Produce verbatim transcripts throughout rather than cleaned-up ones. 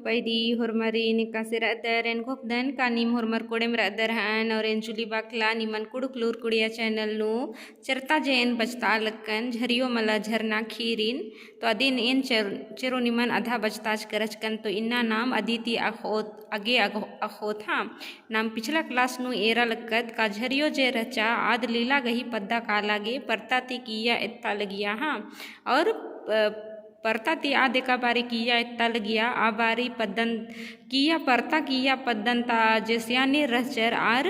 पैदी होरमारिन एकासे रअदर, एन घोखदन का नीम होरमर कोड़ेम रअदर हअन, और एन जुली बाखला निमन कुँड़ुख़ लूर कुड़िया channel नू चेरता जे एन बचता लगकन झरियो मला झरना खीरिन। तो अदिन एन चेर-, चेरो निमन अधा बचताच करचकन। तो इन्ना नाम अदिति अख़ोत, अगे अग-, अख़ोत हाँ। नाम पिछला class नू एरा लगकत का झरियो जे रहचा आद लीला गही पद्दा काला गे परता ती किइय्या एत्ता लगिया हाँ। और, अ, परता ती आद एका बारी किइय्या एत्ता लगिया, आ बारी पद्दन किइय्या परता किइय्या पद्दन ता जे सियानी रहचर आर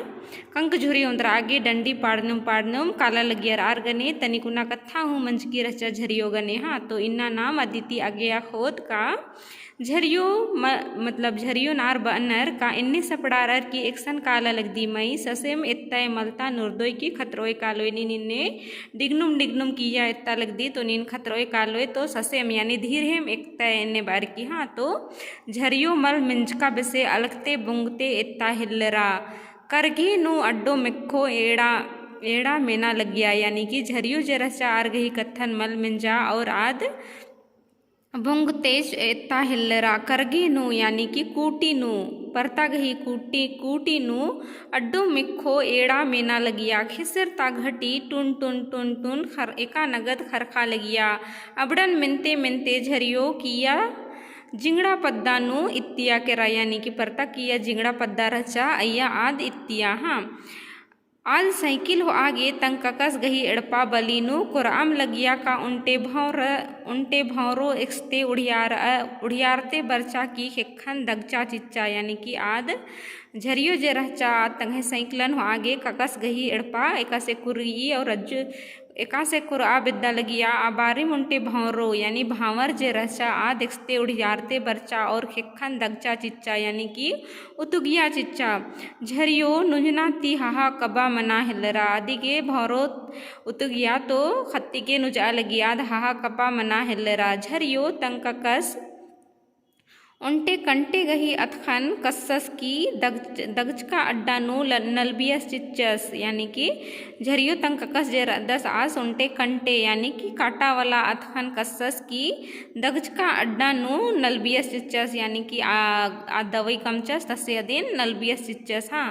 कंक झुरी ओन्द्रआ गे डंडी पाड़नुम पाड़नुम काला लगियर। आर गने तनिकुना कत्था हूँ मंजकी रहचा झरियो गने हाँ। तो इन्ना नाम अदिति अगे अख़ोत का झरियो म-, मतलब झरियो नार बअनर का एन्ने सपड़ारर की एकसन काला लगदी मई ससेम एत्तय मलता नुरदोय की खतरोय कालोय नीन एन्ने डिगनुम डिगनुम किइय्या एत्ता लगदी। तो नीन खतरोय कालोय तो ससेम यानी धीरेम एकतय एन्ने बारकी हाँ। तो झरियो मल मेंजका बेसे अलगते बुंगते एत्ता हेल्लरा। करगी नू अड्डो मेक्खो एड़ा, एड़ा मेना लगिया, यानी कि झरियो जे रहचा आर गही कत्थन मल मेंजा और आद भुंगतेच एत्ता हेल्लरा। करगी नू यानी कि कूटी नू, परता गही कूटी, कूटी नू अड्डो मेक्खो एड़ा मेना लगिया। खेसेर ता घटी टुन टुन टुन टुन खर-, एका नगद खरखा लगिया। अबड़न मेन्ते मेन्ते झरियो किइय्या जिंगड़ा पद्दा नू इत्तिया केरा, यानी कि परता किइय्या जिंगड़ा पद्दा रहचा अइय्या आद इत्तिया हाँ। आद साइकिल होआ गे तंग ककस गही एड़पा बली नू कोरअम लगिया का ओन्टे भौंर, ओन्टे भौंरो एकसते उड़ियार, उड़ियारते बरचा की ख़ेक्खन दगचा चिच्चा, यानी कि आद झरियो जे रहचा आद तंग्है साइकिलन होआ गे ककस गही एड़पा एकासे कुरई और अज्जु एकासे कुरआ बेद्दा लगिया। आ बारी ओन्टे भौंरो यानी भांवर जे रहचा आद एकसते उड़ियारते बरचा और ख़ेक्खन दगचा चिच्चा, यानी कि उतुगिया चिच्चा। झरियो नुंजना ती हाहा कबा मना हेल्लरा। अदिगे भौंरो उतुगिया तो ख़त्तिगे नुंजआ लगिया आद हाहा कबा मना हेल्लरा। झरियो तंग ककस ओन्टे कंटे गही अतख़न कस्सस की दग-, दगचका अड्डा नू ल-, नलबियस चिच्चस, यानी कि झरियो तंग ककस जे रअदस आस ओन्टे कंटे, यानी कि काटा वाला अतख़न कस्सस की दगचका अड्डा नू नलबियस चिच्चस, यानी कि आ, आ दवई कमचस, तसे अदिन नलबियस चिच्चस हाँ।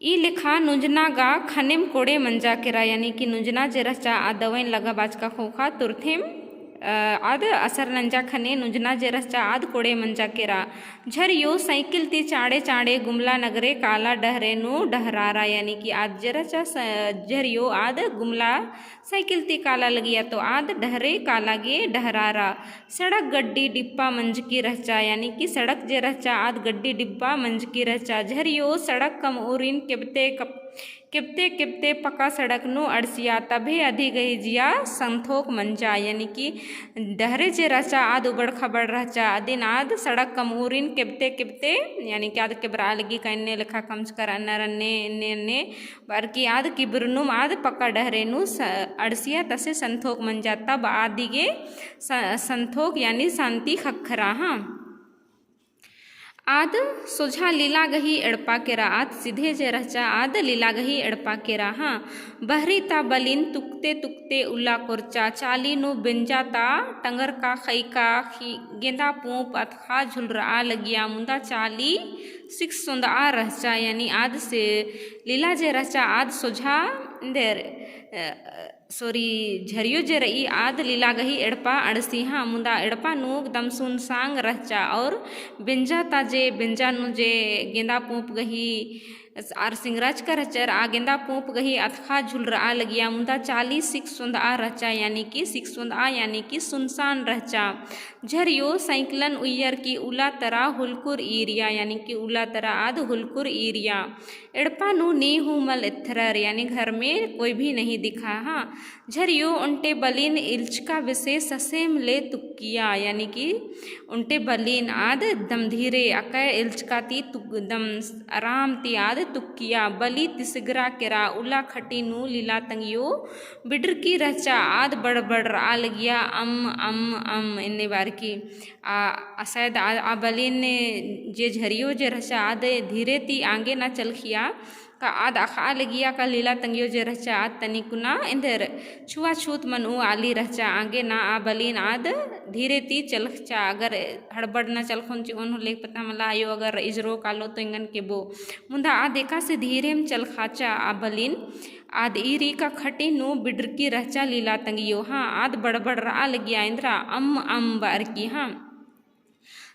ई लेखा नुंजना गा ख़नेम कोड़े मंजा केरा, यानी कि नुंजना जे रहचा आ दवइन लगा बाचका ख़ोख़ा तुरथेम, अ, आद असर नंजा ख़ने नुंजना जे रहचा आद कोड़े मंजा केरा। झरियो साइकिल ती चाँड़े चाँड़े गुमला नगरे काला डहरे नू डहरारा, यानी कि आद जे रहचा स-, झरियो आद गुमला साइकिल ती काला लगिया तो आद डहरे काला गे डहरारा। सड़क गड्डी डिप्पा मंजकी रहचा, यानी कि सड़क जे रहचा आद गड्डी डिब्बा मंजकी रहचा। झरियो सड़क कमउरिन केबते कप-, केबते केबते पक्का सड़क नू अंड़सिया, तभे अदी गही जिया संथोक मंजा, यानी कि डहरे जे रहचा आद उबड़ खबड़ रहचा, अदिन आद सड़क कमउरिन केबते केबते, यानी कि आद केबरा लगी का एन्ने लेखा कमचकर अन्नर अन्ने, एन्ने एन्ने बअर की आद किबरनुम आद पक्का डहरे नू स-, अंड़सिया तसे संथोक मंजा, तब आदिगे स-, संथोक यानी शांति ख़क्खरा हाँ। आद सोझा लीला गही एड़पा केरा, आद सीधे जे रहचा आद लीला गही एड़पा केरा हाँ। बहरी ता बलिन तुकते तुकते उल्ला कोरचा, चाली नू बेंजा ता टंगर का ख़ैका खी-, गेंदा पूंप अतख़ा झुलरआ लगिया, मुदा चाली सिक सोंदआ रहचा, यानी आद से लीला जे रहचा आद सोझा एन्देर, अ, sorry, झरियो जे रई आद लीला गही एड़पा अंड़सी हाँ, मुदा एड़पा नू एकदम सुनसांग रहचा और बेंजा ता जे, बेंजा नू जे गेंदा पूंप गही आर सिंगराचका रहचर, आ गेंदा पूंप गही अतख़ा झुलरआ लगिया, मुदा चाली सिक सोंदआ रहचा, यानी कि सिक सोंदआ, यानी कि सुनसान रहचा। झरियो साइकिलन उइयर की उला तरा हुलकुर ईरिया, यानी कि उला तरा आद हुलकुर ईरिया। एड़पा नू नीम हूँ मल एथरर, यानी घर में कोई भी नहीं दिखा हाँ। झरियो ओन्टे बलिन इल्चका बेसे ससेम ले तुक्किया, यानी कि ओन्टे बलिन आद एकदम धीरे अकय इल्चका ती तुक-, एकदम आराम ती आद तुक्किया। बली तिसगरा केरा उला खटी नू लीला तंग्यो बिडरकी रहचा आद बड़बड़रआ लगिया अम, अम, अम एन्ने बारकी। आ, आ शायद आ, आ बलिन जे झरियो जे रहचा आद धीरे ती आंगे ना चलखिया, का आद अख़ा लगिया का लीला तंग्यो जे रहचा आद तनिकुना एन्देर छुआछूत मनु आली रहचा। आगे ना आ बलिन आद धीरे ती चलखचा, अगर हड़बड़ ना चलखोन चिओन होले पता मला आयो अगर इजरो कालो तो एंगन केबो। मुन्दा आद एकासे धीरेम चलखाचा आ बलिन आद ईरी का खटी नू बिडरकी रहचा लीला तंग्यो। हाँ, आद बड़बड़रआ लगिया एन्दरा अम्म अम्म बअरकी। हाँ।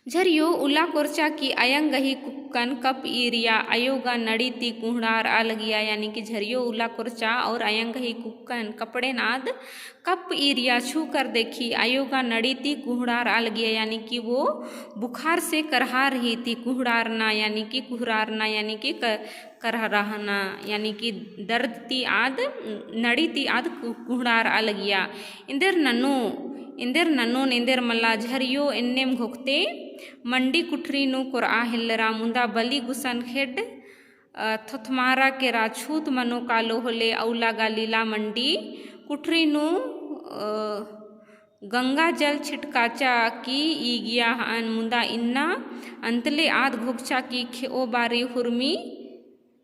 झरियो उल्ला कोरचा की अयंग गही कुक्कन कप ईरिया अयो गा नड़ी ती कुहड़ारआ लगिया, यानी कि झरियो उल्ला कोरचा और अयंग गही कुक्कन कपड़ेन आद कप ईरिया छू कर देखी अयो गा नड़ी ती कुहड़ारआ लगिया, यानी कि वो बुखार से करहा रही ती। कुहड़ारना यानी कि कुहरारना यानी कि क-, करहरहना, यानी कि दर्द ती आद, नड़ी ती आद कु-, कुहड़ारआ लगिया। एन्देर ननू, एन्देर ननून एन्देर मला। झरियो एन्नेम घोखते मंडी कुठरी नू कोरआ हेल्लरा। मुन्दा बलि गुसन खेड्ड, अ, थोथमारा केरा। छूत मनो कालो होले अउला गा लीला मंडी कुठरी नू, अ, गंगा जल छिटकाचा की ईगिया हअन। मुन्दा इन्ना अन्तले आद घोखचा की खेओ बारी हुरमी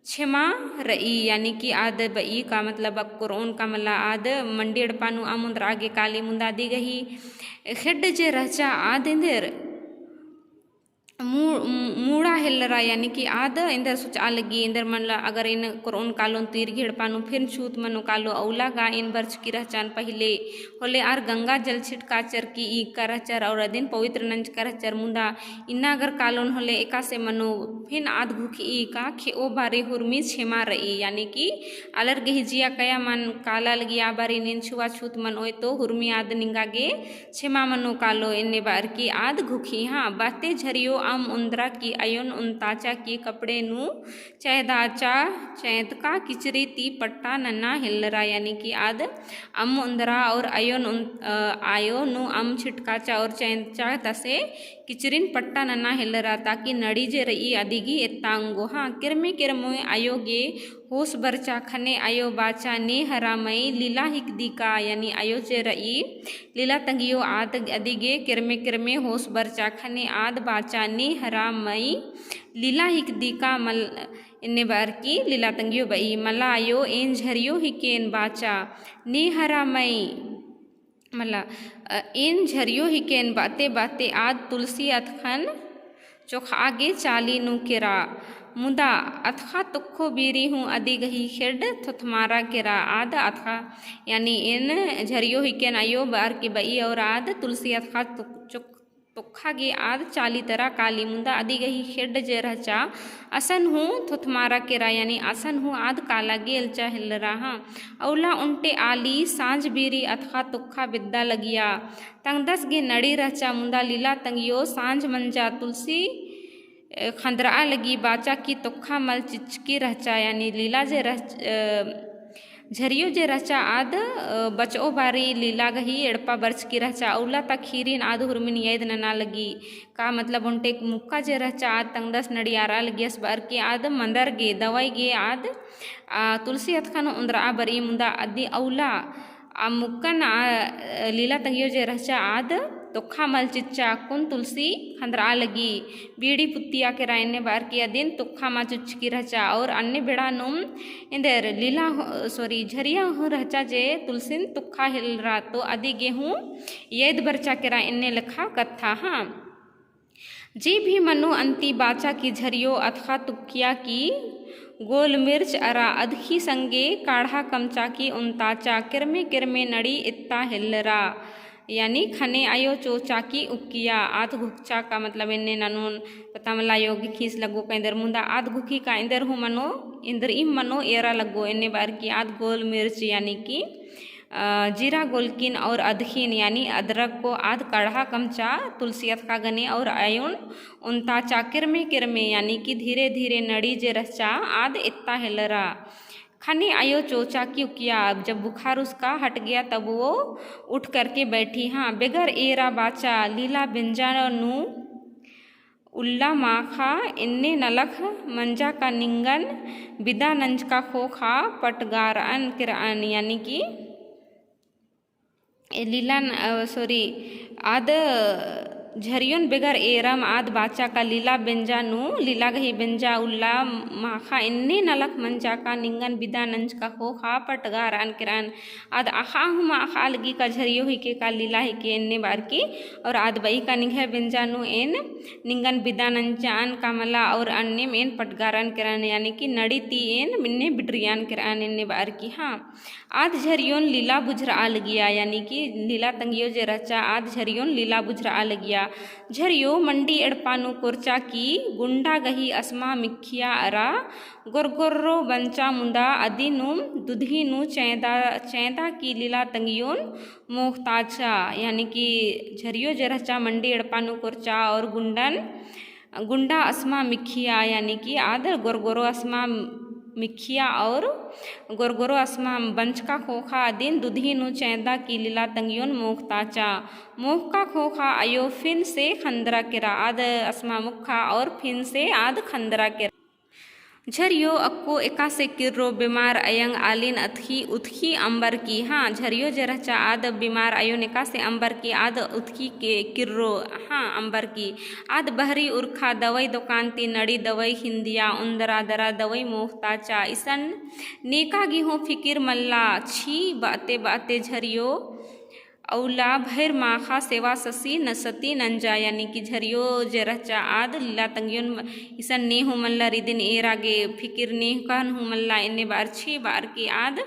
छेमा रई, यानी कि आद बई का मतलब अक्कुर ओन का मला आद मंडी एड़पा नू अम्म ओन्द्रआ गे काली। मुन्दा अदी गही खेड्ड जे रहचा आद एन्देर मू-, मूड़ा हेल्लरा, यानी कि आद एन्देर सोचआ लगी, एन्देर मला अगर एन कोरओन कालोन तीर घेड़पा नू फिर छूत मनो कालो अउला गा एन बरचकी रहचन पहिले होले आर गंगा जल छिटकाचर की ईका रहचर और अदिन पवित्र नंजका रहचर। मुन्दा इन्ना अगर कालोन होले एकासे मनो फिन आद घुखी का खेओ बारी हुरमी छेमा रई, यानी कि आलर गही जिया कया मन काला लगी आ बारी नीन छुआछूत मनोय तो हुरमी आद निंगा गे छेमा मनो कालो एन्ने बअर की आद घुखी। हाँ, बाते झरियो अम्म ओन्द्रा की अयोन ओन्ताचा की कपड़े नू चैदाचा चैतका किचरी ती पट्टा नन्ना हेल्लरा, यानी कि आद अम्म ओन्द्रा और अयोन ओन-, अ, आयो नू अम्म छिटकाचा और चैंदचा तसे किचरिन पट्टा नन्ना हेल्लरा, ताकि नड़ी जे रई अदिगी एत्ता ओंगो। हाँ, किरमे किरमे अयो गे होस बरचा ख़ने अयो बाचा ने हरा मई लीला हिकदी का, यानी अयो जे रई लीला तंगियो आद अदिगे किरमे किरमे होस बरचा ख़ने आद बाचा ने हरा मई लीला हिकदी का मल-, एन्ने बअर की लीला तंगियो बई। मला अयो एन झरियो हिकेन बाचा ने हरा मई। मला, अ, एन झरियो हिकेन बाते बाते आद तुलसी अतख़न चोखआ गे चाली नू केरा। मुदा अतख़ा तोक्खो बीरी हूँ अदी गही खेड्ड थोथमारा केरा। आद अतख़ा, यानी एन झरियो हिकेन अयो बअर की बई और आद तुलसी अतख़ा तोक-, चोक-, तोक्खा गे आद चाली तरा काली। मुदा अदी गही खेड्ड जे रहचा असन हूँ थोथमारा केरा, यानी असन हूँ आद काला गे एल्चा हेल्लरा। हाँ, अउला ओन्टे आली सांझ बीरी अतख़ा तोक्खा बेद्दा लगिया। तंगदस गे नड़ी रहचा मुदा लीला तंगियो सांझ मंजा तुलसी, अ, खंदरआ लगी बाचा की तोक्खा मल चिचकी रहचा, यानी लीला जे रह-, अ, झरियो जे रहचा आद, अ, बचओ बारी लीला गही एड़पा बरचकी रहचा। अउला ता खीरिन आद हुरमिन यैद नना लगी। का मतलब ओन्टे मुक्का जे रहचा आद तंगदस नड़ियारआ लगियस बअर की आद मंदर गे दवाई गे आद, आ, तुलसी अतख़न ओन्द्रआ बरई। मुदा अदी अउला आ मुक्कन आ, अ, लीला तंगियो जे रहचा आद तोक्खा मल चिच्चा अक्कुन तुलसी खंदरआ लगी। बीड़ी पुत्तिया केरा एन्ने बअर की अदिन तोक्खा मा चुचकी रहचा और अन्ने बेड़ा नुम एन्देर लीला हो-, sorry, झरिया हूँ रहचा जे तुलसिन तोक्खा हेलरा तो अदी गे हूँ यैद बरचा केरा एन्ने लेखा कत्था। हाँ। जे भी मनो अन्ती बाचा की झरियो अतख़ा तुक्किया की गोल मिर्च अरा अदखी संगे काढ़ा कमचा की ओन्ताचा किरमे किरमे नड़ी एत्ता हेल्लरा, यानी ख़ने अयो चोचा की उक्किया। आद घुक्चा का मतलब एन्ने ननोन पता मला अयो गे खीस लग्गो का एन्देर मुदा आद घुखी का एन्देर हूँ मनो, एन्देरइम मनो एरा लग्गो एन्ने बअर की आद गोल मिर्च यानी कि अ, जीरा गोलकिन और अदखिन यानी अदरक को आद काढ़ा कमचा तुलसी अतख़ा गने और अयोन ओन्ताचा किरमे किरमे यानी कि धीरे धीरे नड़ी जे रहचा आद एत्ता हेलरा। ख़ने अयो चोचा की उक्किया। अब जब बुखार उसका हट गया तब वो उठ करके बैठी। हाँ, बेगर एरा बाचा लीला बेंजा नू उल्ला माख़ा एन्ने नलख मंजा का निंगन बिदा नंजका ख़ोख़ा पटगारअन केरअन, यानी कि ए लीला न-, अ, sorry, आद झरियोन बेगर एरम आद बाचा का लीला बेंजा नू, लीला गही बेंजा उल्ला माखा एन्ने नलख मंजा का निंगन बिदा नंजका ख़ोख़ा पटगारन केरन। आद अख़ा हूँ मा अख़ा लगी का झरियो हिके का लीला हिके एन्ने बअर की, और आद बई का निंग्है बेंजा नू एन निंगन बिदा नंजान का मला और अन्नेम एन पटगारन केरन, यानी कि नड़ी ती एन मिन्ने बिडरियान केरन एन्ने बअर की। हाँ, आद झरियोन लीला बुझरआ लगिया, यानी कि लीला तंगियो जे रहचा आद झरियोन लीला बुझरआ लगिया। झरियो मंडी एड़पा नू कोरचा की गुंडा गही असमा मिखिया अरा गोरगोरो बंचा मुंदा अदिनुम दुधही नू चैंदा, चैंदा की लीला तंगियोन मोख़ताचा, यानी कि झरियो जे रहचा मंडी एड़पा नू कोरचा और गुंडन गुंडा असमा मिखिया, यानी कि आद गोरगोरो असमा मिखिया और गोरगोरो असमा बंचका ख़ोख़ा अदिन दुधही नू चैंदा की लीला तंगियोन मोख़ताचा। मोख़का ख़ोख़ा अयो फिन से ख़ंदरा केरा, आद असमा मुखा और फिन से आद ख़ंदरा केरा। झरियो अक्कु एकासे किर्रो बेमार अयंग आलिन अतख़ी उतख़ी अम्बर की। हाँ, झरियो जे रहचा आद बेमार अयोन एकासे अम्बर की आद उतख़ी के किर्रो, हाँ, अम्बर की। आद बहरी उरखा दवई दोकान ती नड़ी दवई हिंदिया उन्दरा दरा दवई मोख़ताचा। इसन नेका गे हूँ फिकिर मल्ला छी बअते बअते झरियो अउला भैर माखा सेवा ससी न सती नंजा, यानी कि झरियो जे रहचा आद लीला तंगियोन इसन ने हूँ मल्ला रिदिन एरा गे फिकिर नेकन हूँ मल्ला एन्ने बअर छी बअर की आद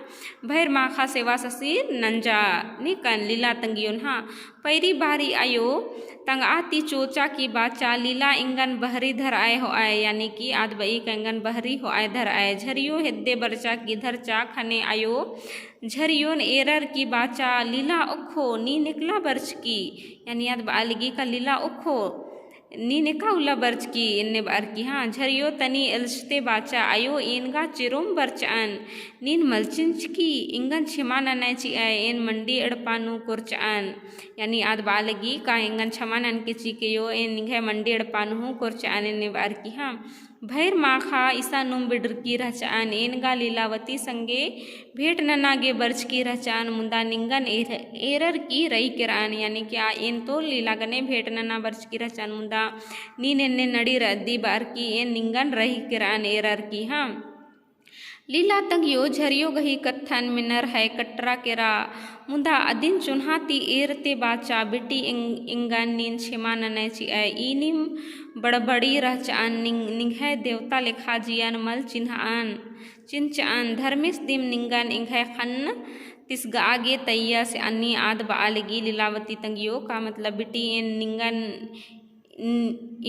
भैर माखा सेवा ससी नंजा नेकन लीला तंगियोन। हाँ, पैरी बारी अयो तंगआ ती चोचा की बाचा लीला एंगन बहरी धरआय होआय, यानी कि आद बई का एंगन बहरी होआय धरआय। झरियो हेद्दे बरचा की धरचा ख़ने अयो झरियोन एरर की बाचा लीला ओक्खो नीन एकला बरचकी, यानी आद बआ लगी का लीला ओक्खो नीन एका उल्ला बरचकी एन्ने बअर की। हाँ, झरियो तनी एल्चते बाचा अयो एन गा चेरोम बरचअन, नीन मल चिंचकी, एंगन छमा ननय चिअय, एन मंडी एड़पा नू कोरचअन, यानी आद बआ लगी का एंगन छमा ननके चिके अयो, एन निंग्है मंडी एड़पा नू हूँ कोरचअन एन्ने बअर की। हाँ, भैर माखा इसानुम बिडरकी रहचअन, एन गा लीलावती संगे भेंट नना गे बरचकी रहचअन, मुदा निंगन एर-, एरर की रई केरअन, यानी कि आ एन तो लीला गने भेंट नना बरचकी रहचअन, मुदा नीन एन्ने नड़ी रअदी बअर की एन निंगन रई केरअन एरर की। हाँ, लीला तंगियो झरियो गही कत्थन मेनर है कटरा केरा, मुदा अदिन चोन्हा ती एरते बाचा, बेटी एंग-, एंगन नीन छेमा ननय चिअय, ई नीम बड़बड़ी रहचअन, निंग-, निंग्है देवता लेखा जियन मल चिन्हअन, चिन्हचअन, धर्मेस दिम निंगन एंग्है ख़न्न तिसगआ गे तइयस, अन्नी आद बआ लगी लीलावती तंगियो का मतलब बेटी एन निंगन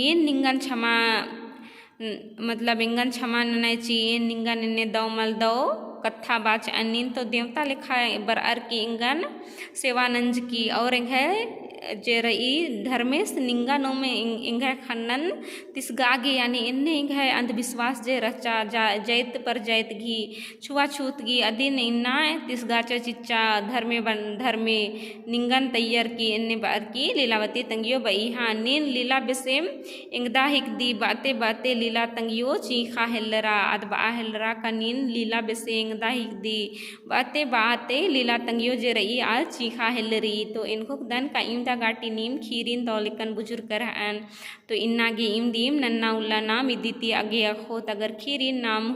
एन निंगन छमा, मतलब एंगन छमा ननय चिई, एन निंगन एन्ने दव मल दव कत्था बाचअन, नीन तो देवता लेखा बरअर की एंगन सेवा नंजकी, और एंग्है जे रई धर्मेस निंगन उम एंग-, एंग्है ख़न्नन तिसगा गे, यानी एन्ने एंग्है अंधविश्वास जे रहचा जा-, जैत पर जैत गही छुआछूत गही अदिन इन्ना तिसगाचा चिच्चा धर्मे बन-, धर्मे निंगन तैयर की एन्ने बअर की लीलावती तंगियो बई। हाँ, नीन लीला बेसेम एंगदा हिकदी बअते बअते लीला तंगियो चींख़ा हेल्लरा, आद बआ हेल्लरा का नीन लीला बेसे एंगदा हिकदी बअते बअते लीला तंगियो जे रई आद चींख़ा हेल्लरी। तो एन घोखदन का इमदा गाटी नीम खीरिन दव लेकन बुझुरकर हअन। तो इन्ना गे इम दिम नन्ना उल्ला नाम इदी ती अगे अख़ोत, अगर खीरिन नाम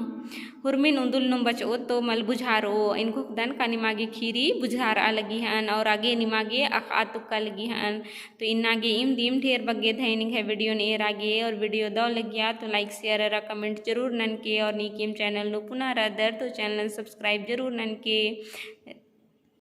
हुरमिन उन्दुल नुम बचओत तो मल बुझारओ। एन घोखदन का निमा गे खीरी बुझारआ लगी हअन और अगे निमा गे अख़आ तुक्का लगी हअन। तो इन्ना गे इम दिम ढेर बग्गे धैन एंग्है video न एरा गे, और video दव लगिया तो like, share अरा comment जरूर ननके, और नीकिम channel नू पुना रअदर तो channel subscribe जरूर ननके।